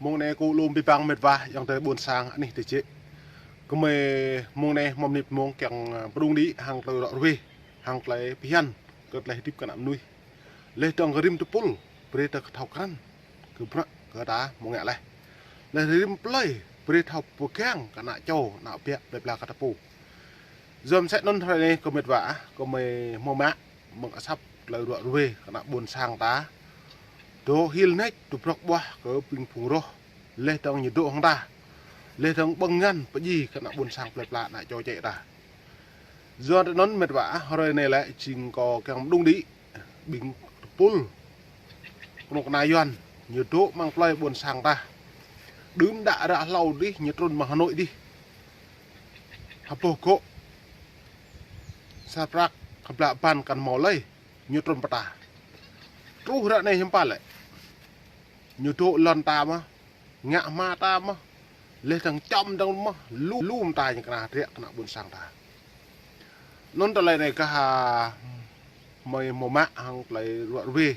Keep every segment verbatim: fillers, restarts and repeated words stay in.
Mông anai kâo lŏm abih bang mĕt wa ayŏng adơi ƀôn sang anih tơjĕ. Gơmơi mông anai hmâo mơnit mông kiăng, ơ, pơdŏng đĭ hăng tơlơi ră ruai, hăng tơlơi phiăn, kơ tơlơi hơdip kơ ană mơnuih. Laih dơ̆ng kơ rĭm tơpul, brơi ta thâo krăn, kơ bruă, kơ ta mơ̆ng ngă laih. Laih rĭm plơi, brơi thâo pơgang kơ ană čô, ană ƀiă, plơi pla kơ ta pô. Yua mơsĕ anŭn hrơi anai kơ mĕt wa, kơ gơmơi hmâo mă, mơ̆ng asăp tơlơi ră ruai kơ ană ƀôn sang ta. Dŏ hil nač, dŏ brŏk ƀuah kơ ƀing phung roh. Laih dơ̆ng ñu dŏ hăng ta. Laih dơ̆ng ƀơ̆ng ngăn pơdjai kơ ană ƀôn sang plơi pla ană čô čĕ ta. Yua anŭn mĕt wa, hrơi anai lĕ jing kâo kiăng pơdŏng đĭ ƀing tơpul kơnuk kơna Yuan, ñu dŏ amăng plơi ƀôn sang ta. Đưm đă ră hlâo dih, ñu trŭn mơ̆ng Hà Nội dih. Hơpô gŏ sa prăk kơblah ƀăn kăn hmâo lơi, ñu trŭn pơ ta. Truh ră anai hiư̆m pă lĕ. Ñu dŏ lŏn ta mơ̆n, ngă hma ta mơ̆n, laih dơ̆ng čăm dơ̆ng mơ̆n, lu, lu mơta ñu kơna hơdră kơ ană ƀôn sang ta. Anŭn tơlơi anai kah, ơ, gơmơi hmâo mă hăng tơlơi ră ruai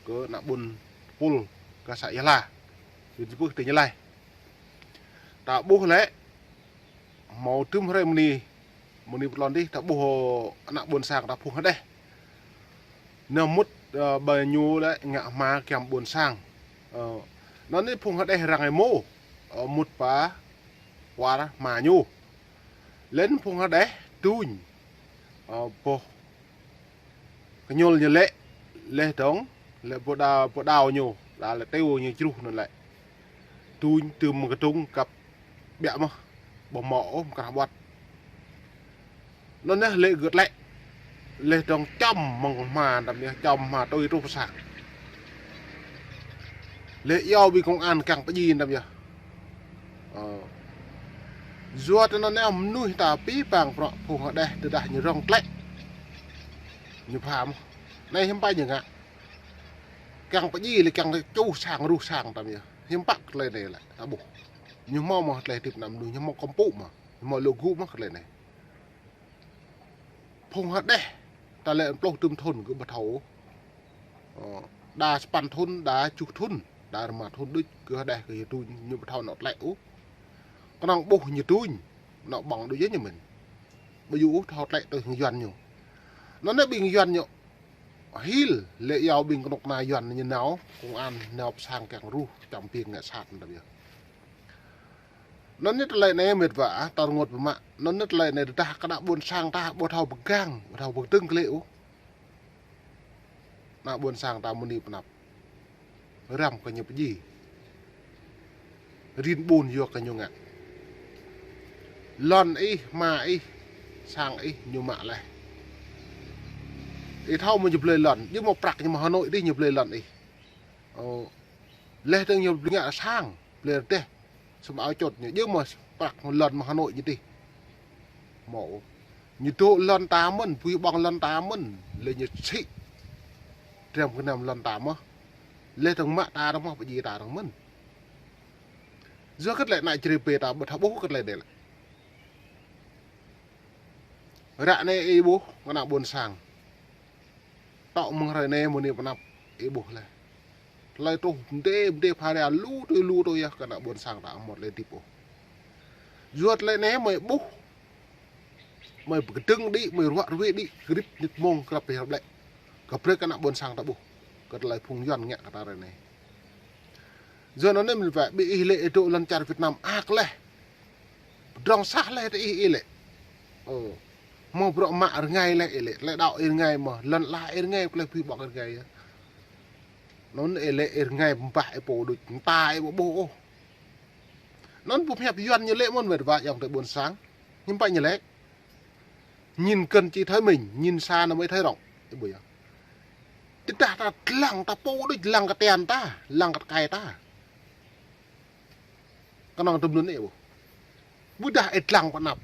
kơ ană ƀôn tơpul kơ să Ia Hla. Yua tơpul tơ Ia Hla. Ta ƀuh lĕ, hmâo tơm hrơi mơni, mơni pơtlon dih, ta ƀuh ană ƀôn sang ta phung hơđeh. Nao mŭt, ơ, ƀơi ñu lĕ ngă hma kiăng ƀôn sang. Ơ, anŭn anai phung hơđeh răng êmô, ơ, mŭt pơ kual hma ñu. Laih anŭn phung hơđeh tuñ, ơ, boh kơñul ñu lĕ, laih dơ̆ng, lĕ pơđao, pơđao ñu, đa lĕ teo ñu čruh anŭn lĕ. Tuñ tơm kơdŭng kăp ƀiă mơ̆n, ƀu hmâo ôh mơkrah ƀuăt. Anŭn anai lĕ gơ̆t lĕ. Laih dơ̆ng čăm mơ̆ng hma tăm yơh, čăm hma tui truh pơ sang. Laih iâu ƀing công an kiăng pơdjai tăm yơh. Ơ. Yua tơ anŭn anai mơnuih ta abih bang bruă phung hơđeh tơdah ñu rŏng tlĕ. Ñu pha mơ̆n. Anai hiư̆m pă ñu ngă. Kiăng pơdjai lĕ kiăng čuh sang ruh sang tăm yơh. Hiư̆m pă kơ tơlơi anai lĕ, ta ƀuh. Ñu hmâo mơ̆n tơlơi hơdip ană mơnuih, ñu hmâo kơmpŭ mơ̆n, ñu hmâo lŏ gŭ mơ̆n kơ tơlơi anai. Phung hơđeh, ta lĕ pluh tơm thŭn kơ ƀu thâo. Ơ, đa sapăn thŭn, đa tơjuh thŭn, đa rơma thŭn đôč kơ hơđeh kơ ñu tuñ, ñu ƀu thâo anŏ tlĕ ôh. Kơnơ̆ng ƀuh ñu tuñ, anŏ ƀơ̆ng đôč yơh ñu mĭn. Ƀu djơ̆ ôh thâo tlĕ tui hăng Yuan ñu. Anŭn anai ƀing Yuan ñu hil, lĕ iâu ƀing kơnuk kơna Yuan ñu nao, công an nao pơ sang kiăng ruh, čăm ƀing ngă sat tăm yơh. Anŭn anai tơlơi anai mĕt wa, ta rơngot pơmă. Anŭn anai tơlơi anai tơdah kơ ană ƀôn sang ta ƀu thâo pơgang, ƀu thâo pơkơdơ̆ng kơ lĕ ôh. Ană ƀôn sang ta mơni pơnăp. Răm kơ ñu pơdjai. Rin ƀun yua kơ ñu ngă. Lŏn ih, hma ih, sang ih ñu mă laih. Ih thâo mơ̆ ñu blơi lŏn, djơ̆ mơ̆ prăk ñu mơ̆ng Hà Nội dih ñu blơi lŏn ih. Ơ, laih dơ̆ng ñu blơi ngă sang, blơi rơdêh. Sum ao čôt ñu, djơ̆ mơ̆ prăk lŏn mơ̆ng Hà Nội ñu dih. Hmâo. Ñu dŏ lŏn ta mơ̆n, bui ƀơ̆ng lŏn ta mơ̆n, lĕ ñu sĭ. Drăm gơnam lŏn ta mơ̆n. Laih dơ̆ng mă ta dơ̆ng mơ̆n, pơdjai ta dơ̆ng mơ̆n. Yua kơ tơlơi ană Jrai pơ ta ƀu thâo ƀuh kơ tơlơi anai lĕ. Ră anai ih ƀuh, kơ ană ƀôn sang. Tŏ mơ̆ng hrơi anai mơni pơnăp, ih ƀuh laih. Tơlơi truh mdê, mdê pha ria lu tui lu tui yơh kơ ană ƀôn sang ta hmâo tơlơi hơdip ôh. Yua tơlơi anai mơi ƀuh, mơi pơkơdơ̆ng đĭ, mơi ră ruai đĭ, kơ rĭm mơnit mông krăp pơhiăp lĕ. Kơ brơi kơ ană ƀôn sang ta ƀuh, kơ tơlơi phung Yuan ngă kơ ta hrơi anai. Yua anŭn anai mĭn wă, ƀing ih lĕ ih dŏ lŏn čar Việt Nam ăt laih. Pơdrŏng sah laih tơ ih, ih lĕ. Ơ. Hmâo bruă mă rơngai laih ih lĕ. Tơlơi đaŏ ih rơngai mơ̆n. Lŏn ala ih rơngai, plơi pui ƀơ̆ng ih rơngai yơh. Anŭn ih lĕ ih rơngai pơbah ih pô đôč. Mơta ih ƀu ƀuh ôh. Anŭn pơhiăp Yuan ñu lĕ mơ̆n mĕt wa ayŏng adơi ƀôn sang. Hiư̆m pă ñu lĕ. Nhìn gần chỉ thấy mình, nhìn xa nó mới thấy rộng. Ih ƀuh yơh. Tơdah ta lăng ta pô đôč, lăng kơ tian ta, lăng kơ tơkai ta. Kơnơ̆ng tơm anŭn ih ƀuh. Ƀôdah ih lăng pơ anăp.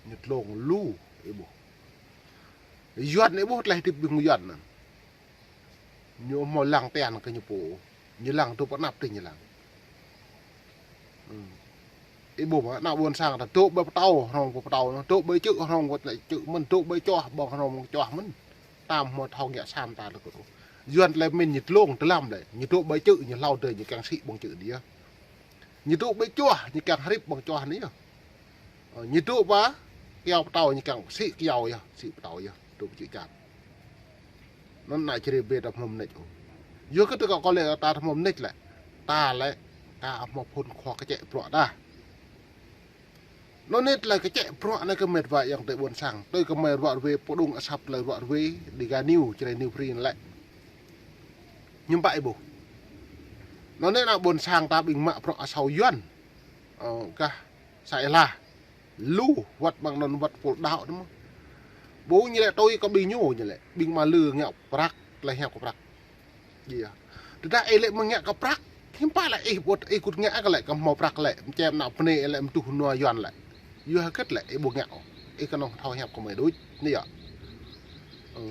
Ñu tlông lu ih ƀuh. Yuan ih ƀuh tơlơi hơdip ƀing Yuan anŭn. Ñu hmâo lăng tian kơ ñu pô. Ñu lăng dŏ pơ anăp tih ñu lăng. Ih ƀuh mơ̆, ană ƀôn sang ta dŏ ƀơi pơtâo, hrŏng pơ pơtâo anŭn, dŏ ƀơi čư̆, hrŏng pơ tơlơi čư̆ mơ̆n, dŏ ƀơi čoh, ƀơ̆ng hrŏng ƀơ̆ng čoh mơ̆n. Tam hmâo thâo ngă sam ta lơkŭt ôh. Yuan tơlơi mĭn ñu tlông tơlăm đơi, ñu dŏ ƀơi čư̆, ñu hlâo đơi, ñu kiăng sĭ ƀơ̆ng čư̆ đĭ yơh. Ñu dŏ ƀơi čuah, ñu kiăng hrip ƀơ̆ng čuah anai yơh. Ơ, ñu dŏ ba kyâo pơtâo, ñu kiăng sĭ kyâo yơh, sĭ pơtâo yơh, dŏ ƀơi čư̆ čan. Anŭn ană čơrê bê ta hmâo mơneč ôh. Yua kơ tơ kâo kơ lĕ ta hmâo mơneč lĕ. Ta lĕ, ta hmâo phŭn khua kơčĕ bruă ta. Anŭn anai tơlơi kơčĕ bruă anai kơ met wa ayŏng adơi ƀôn sang. Tui kơ mơi ruă ruê pơđŭng asăp tơlơi ruă ruê Dega News, čơrê News Free anai lĕ. Hiư̆m pă ih ƀuh. Anŭn anai ană ƀôn sang ta ƀing mă bruă asâo Yuan. Ơ, kah sa ih lah. Lu, wăt ƀăng anŭn wăt pôl đaŏ anŭn mơ̆n. Ƀu ñu lĕ tui kơ ƀing ñu ñu lĕ. Ƀing mă lư ngă prăk, tơlơi hiăp kơ prăk. Iya. Tơdah ih lĕ mơ̆ ngă kơ prăk, hiư̆m pă lĕ ih ƀuh ih kŭt ngă kơ lĕ kơ hmâo prăk lĕ, mơčem ană bơnai lĕ mơtuh nua Yuan lĕ. Yua hơget lĕ ih ƀu ngă ôh. Ih kơnơ̆ng thâo hiăp kơ mơi đôč, anai yơh. Ơ.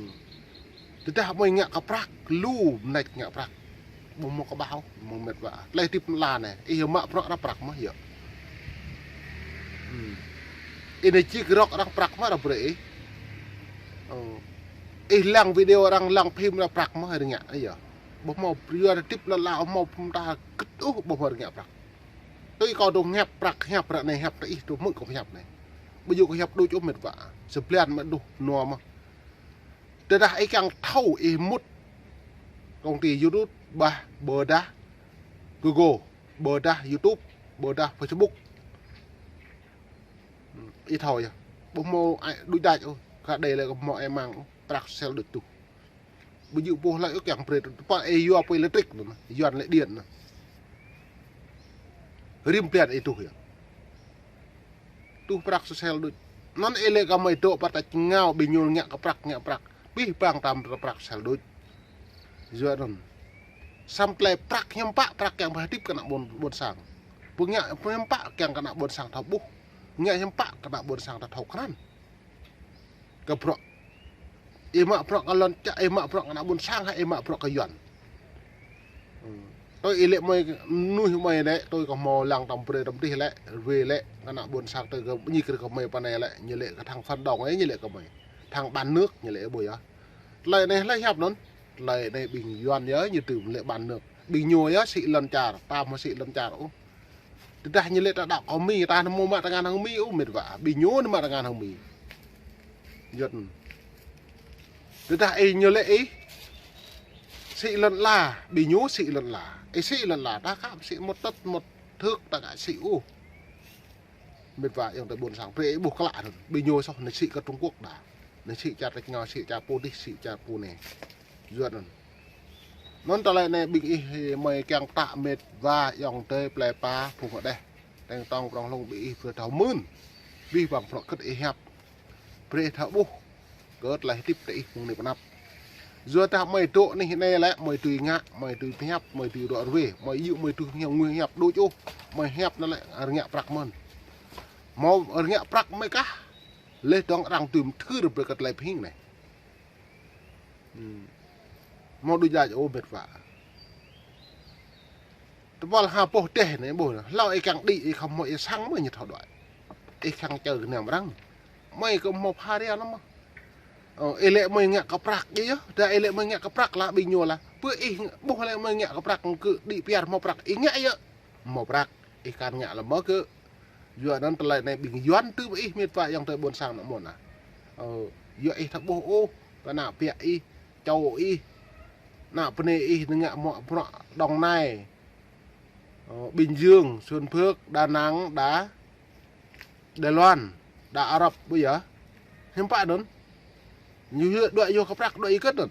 Tơdah mơi ngă kơ prăk, lu mơneč ngă prăk. Ƀu hmâo kơƀah ôh, mơ̆ng met wa. Tơlơi hơdip lăn ala anai, ih mă bruă arăng prăk mơ̆ yơh. Ih anai čih rơ̆k arăng prăk mơ̆ arăng brơi ih. Ơ. Ih lăng video arăng lăng phim arăng prăk mơ̆ arăng ngă, anai yơh. Ƀu hmâo pơyua hơdip lăn ala, ƀu hmâo pơmơta hơget ôh, ƀu hmâo arăng ngă prăk. Tui kâo dŏ hiăp prăk, hiăp ră anai, hiăp tơ ih dŏ hmư̆ kâo hiăp anai. Ƀu djơ̆ kâo hiăp đôč ôh met wa. Sa blan mă dŏ nua mơ̆n. Tơdah ih kiăng thâo ih mŭt công ty YouTube, ƀah, ƀôdah Google, ƀôdah YouTube, ƀôdah Facebook. Ih thâo yơh. Ƀu hmâo ai đuč đač ôh, kơ đei lĕ kơ hmâo ai mang ôh, prăk sel đuč tuh. Ƀu djơ̆ pô hlơi ôh kiăng brơi, tơpă ih yua pô ih lĕ trik anŭn, Yuan lĕ điện anŭn. Rĭm blan ih tuh yơh. Tuh prăk sel đuč. Anŭn ih lĕ kơ mơi dŏ pơ ta čơngao ƀing ñu ngă kơ prăk, ngă prăk. Pih pang tam prăk sel đuč. Yua anŭn. Samơ̆ tơlơi prăk hiư̆m pă prăk kiăng pơhơdip kơ ană ƀôn, ƀôn sang. Pơngă hiư̆m pă kiăng kơ ană ƀôn sang thâo ƀuh. Ngă hiư̆m pă kơ ană ƀôn sang thâo krăn. Kơ bruă. Ih mă bruă kơ lŏn čar, ih mă bruă kơ ană ƀôn sang, hă ih mă bruă kơ Yuan. Tui ih lĕ mơi mơnuih mơi lĕ, tui kơ hmâo lăng tăm brơi tăm dih lĕ, ruê lĕ, kơ ană ƀôn sang tui kơ ñik rơ̆ kơ mơi pơ anai lĕ, ñu lĕ kơ thang phản động ih, ñu lĕ kơ mơi. Thang bán nước, ñu lĕ ƀu yơh. Tơlơi anai hlơi hiăp anŭn. Tơlơi anai ƀing Yuan yơh, ñu tơm lĕ bán nước. Ƀing ñu yơh sĭ lŏn čar, ta hmâo sĭ lŏn čar ôh. Tơdah ñu lĕ ta đaŏ kơ Mi, ta hmâo mă tơngan hăng Mi ôh met wa. Ƀing ñu mă tơngan hăng Mi. Yuan. Tơdah ih ñu lĕ ih sĭ lŏn ala, ƀing ñu sĭ lŏn ala. Ih sĭ lŏn ala, ta khă sĭ mơ̆ng tơ̆t mơ̆ng thưk ta khă sĭ ôh. Met wa ayŏng adơi ƀôn sang, brơi ih ƀuh klă anŭn. Ƀing ñu soh anai sĭ kơ Trung Quốc đa. Anai sĭ čar ta čơngao, sĭ čar pô dih, sĭ čar pô anai. Yua anŭn. Anŭn tơlơi anai ƀing ih mơi kiăng pơtă met wa ayŏng adơi plơi pla phung hơđeh. Teng tong prŏng hlung ƀing ih brơi thâo mưn. Pih pang prăk kơ̆t ih hiăp. Brơi ih thâo ƀuh. Kơ tơlơi hơdip tơ ih mơ̆ng anai pơ anăp. Yua dah mơi dŏ anih anai lĕ, mơi tui ngă, mơi tui pơhiăp, mơi tui ruă ruê, mơi yua mơi tui hiăp ngui hiăp đôč ôh, mơi hiăp anŭn lĕ rơngiă prăk mơ̆n. Hmâo rơngiă prăk mơi kah, laih dơ̆ng arăng tui mơthưr brơi kơ tơlơi pơhing anai. Hmâo đuč đač ôh met wa. Tơpă ha boh dêh anai ƀuh, hlâo ih kiăng đĭ, ih khŏm hmâo ih sang mơ̆ ñu thâo đuaĭ. Ih kiăng čơ gơnam arăng. Mơi kơ hmâo pha ria anŭn mơ̆. Ơ, ih lĕ mơi ngă kơ prăk ih yơh, dah ih lĕ mơi ngă kơ prăk lah ƀing ñu lah. Pơ ih ƀuh lĕ mơi ngă kơ prăk kơ đĭ piar hmâo prăk, ih ngă yơh. Hmâo prăk, ih kăn ngă lăm mơ̆ kơ. Yua anŭn tơlơi anai ƀing Yuan tơm ih met wa ayŏng adơi ƀôn sang anŭn mơ̆n ah. Ơ, yua ih thâo ƀuh ôh, kơ ană ƀiă ih, čô ih, ană bơnai ih nao ngă mă bruă Đồng Nai. Ơ, Bình Dương, Xuân Phước, Đà Nẵng, Đà, Đài Loan, Đà Arab ƀu yơh. Hiư̆m pă anŭn. Ñu yua đuaĭ yua kơ prăk đuaĭ ih kơ̆t anŭn.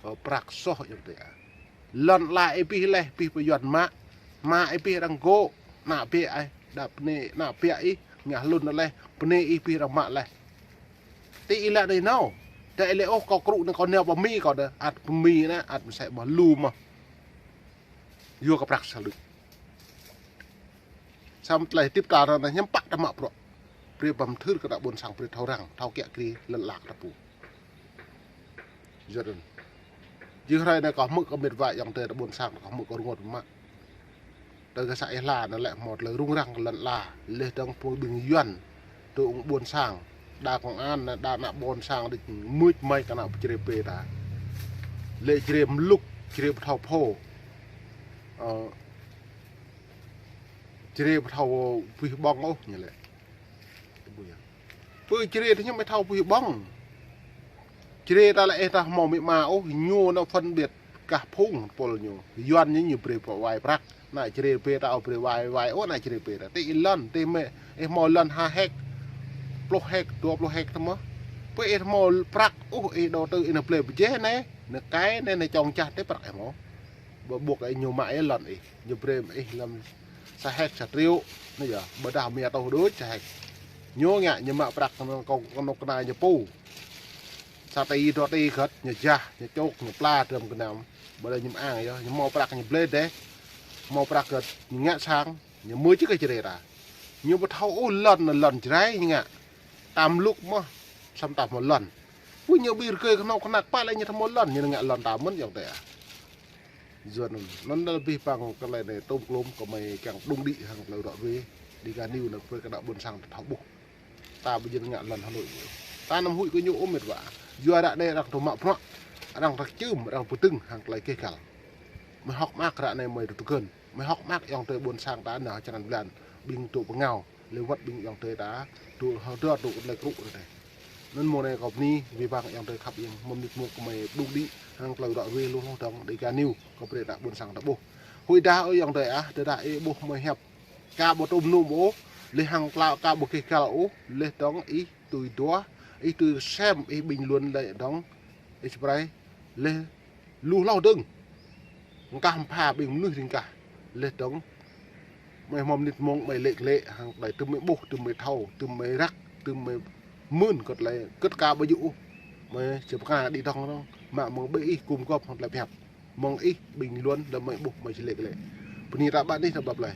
Kơ prăk soh yơh tơ. Lŏn ala ih pih laih, pih pơ Yuan mă. Mă ih pih arăng gŏ, ană ƀiă ih, đa bơnai, ană ƀiă ih, ngă hlŭn laih, bơnai ih pih arăng mă laih. Tơ ih lăi anai nao. Tơ ih lĕ ôh kâo krŭ anai kâo nao pơ Mi kâo đa, ăt pơ Mi anai, ăt mơsĕ mă lu mơ̆. Yua kơ prăk sel đuč. Samơ̆ tơlơi hơdip ta ră anai hiư̆m pă ta mă bruă. Brơi pơmơthưr kơ ană ƀôn sang brơi thâo răng, thâo kiă kriê lŏn ala ta pô. Yua anŭn. Jing hrơi anai kâo hmư̆ kơ met wa ayŏng adơi ta ƀôn sang, kâo hmư̆ kơ rơngot mă. Tơ kơ sa ih lah anŭn lĕ hmâo tơlơi rŭng răng kơ lŏn ala, laih dơ̆ng pô ƀing Yuan. Tơ ung ƀôn sang, đa công an, đa ană ƀôn sang đĭ mưč mơi kơ ană pơčrê pê ta. Lĕ črê mlŭk, črê pơthâo phô. Ơ, Jrai ƀu thâo pih ƀơ̆ng ôh ñu lĕ. Pơ Jrai tơ ñu ƀu thâo pih ƀơ̆ng. Jrai ta lĕ ih ta hmâo amĭ ama ôh, ñu nao phân biệt kah phung pôl ñu. Yuan ñu ñu brơi pơ wai prăk. Ană Jrai pơ ta ôh brơi wai wai ôh ană Jrai pơ ta. Tơ ih lŏn, tơ mĕ, ih hmâo lŏn ha hek, pluh hek, dua pluh hek tơ mơ̆. Pơ ih hmâo prăk ôh ih đầu tư ih nao blơi pơjeh anai, nao kai anai, nao čong čah tơ prăk ih hmâo. Ƀu ƀuh ih ñu mă ih lŏn ih, ñu brơi ih lăm sa hek sa triệu, anai yơh, ƀôdah mia tôh đôč sa hek. Ñu ngă, ñu mă prăk kơnuk kơna ñu pô. Sa tỉ dua tỉ gơ̆t, ñu jah, ñu čŏk, ñu pla dram gơnam. Ƀôdah ñu mơang yơh, ñu hmâo prăk ñu blơi dêh. Hmâo prăk gơ̆t, ñu ngă sang, ñu mơ̆ či kơ Jrai ta. Ñu ƀu thâo ôh lŏn, lŏn Jrai ñu ngă. Tam luk mơ̆, samơ̆ ta hmâo lŏn. Pô ñu ƀu rơgơi kơnuk kơna pă lĕ ñu thâo hmâo lŏn, ñu ngă lŏn ta mơ̆n yơh tơ ah. Yua anŭn, anŭn lĕ abih bang tơlơi anai tôm klôm kơmơi kiăng pơđŭng đĭ hăng tơlơi ră ruai. Dega News anai brơi kơ ană ƀôn sang ta thâo ƀuh. Ta ƀu jing ngă lŏn Hà Nội. Ta anăm huĭ kơ ñu ôh mĕt wa. Yua ră anai arăng tơma bruă, arăng tơčưm, arăng pơdơ̆ng hăng tơlơi keh kăl. Mơi hơ̆k mơak ră anai mơi tơgơ̆n. Mơi hơ̆k mơak ayŏng adơi ƀôn sang ta nao črăn blan, ƀing tŭ pơngao. Lĕ wơ̆t ƀing ayŏng adơi ta, tŭ hơdơr tŭ kơ tơlơi krŭ rơdêh. Anŭn mơ̆ng anai kâo bơni, abih bang ayŏng adơi khăp yang mơ̆n nit mơ̆ng kơmơi pơđŭng đĭ, hăng tơlơi ră ruai hluh hluh dơ̆ng Dega News, kâo brơi ană ƀôn sang ta ƀuh. Huĭ dah ơi ayŏng adơi ah, tơdah ih ƀuh mơi hiăp. Ka ƀu tôm num ôh, lĕ hăng klao ka ƀu keh kăl ôh, lĕ dơ̆ng ih tui duah, ih tui sem, ih bình luận lĕ dơ̆ng, ih sơprơi, lĕ hluh hluh dơ̆ng. Ngkah mpha ƀing mơnuih ring kah. Lĕ dơ̆ng. Mơi hmâo nit mơ̆ng mơi lĕ lĕ, hăng tơlơi tơm mơi ƀuh, tơm mơi thâo, tơm mơi răk, tơm mơi mưn kơ tơlơi kơt ka ƀu djơ̆ ôh. Mơi či pơkra đĭ dơ̆ng dơ̆ng. Mă mơ̆ng ƀing ih gum gŏp hăng tơlơi pơhiăp. Mơ̆ng ih bình luận lĕ mơi ƀuh mơi či lĕ lĕ. Bơni ta ƀă anih ta ƀă plơi.